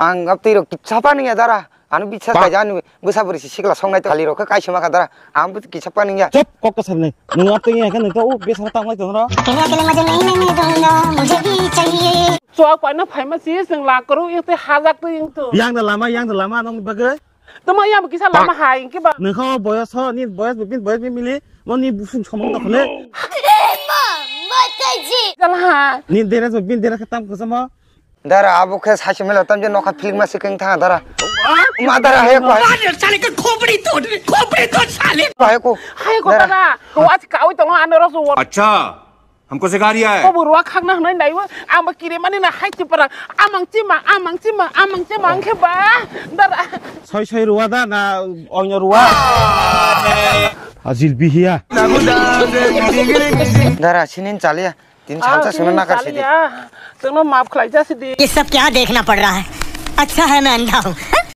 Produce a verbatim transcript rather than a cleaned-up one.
Ang abtwi rok kisa pani ya dara. Ano bisa kaja ani bwsa bwrwi si sikla songnai to khali rok khe kaisa ma kha dara. Ang bo kisa pani ya. Chop, kok to sabnai. Nwng abtwi ya khe nwng to o besa tang lai to ro. दुनिया के लिए मजे नहीं नहीं नहीं दूंगा, मुझे भी चाहिए। Chwk paina phaima si chwng lakru ingte hajak twi ingtu. Yang da lama, yang da lama nong bagwi. Tamo yang kisa lama hai ingke ba. Nokha boyos ho, ni boyos bibin boyos bibili, mo ni busung somong to khole. Kalha. Ni deras bibin deras khe tam khosamo. Dara abo khe saisi mela tam je nokha philik ma sikeng tha dara. Ma dara hai ko hai. साले का खोपड़ी तोड़, खोपड़ी तोड़ साले। Hai ko. Hai ko dara. To achi kawi to ano ro so. अच्छा, हमको सिखा रिया है। Ko bo ruwa khakna hwnwi naiwi, ang bo kirimani na hai chipra, amang chima, amang chima, amang chima, ang khe ba, dara. Soi soi ruwa da na oino ruwa? Ajil bihiya. Dara sinin chaliya, tin salsa sima nakar sidi. Chwngno map khlai ja sidi. ये सब क्या देखना पड़ रहा है? अच्छा है मैं अंधा हूँ।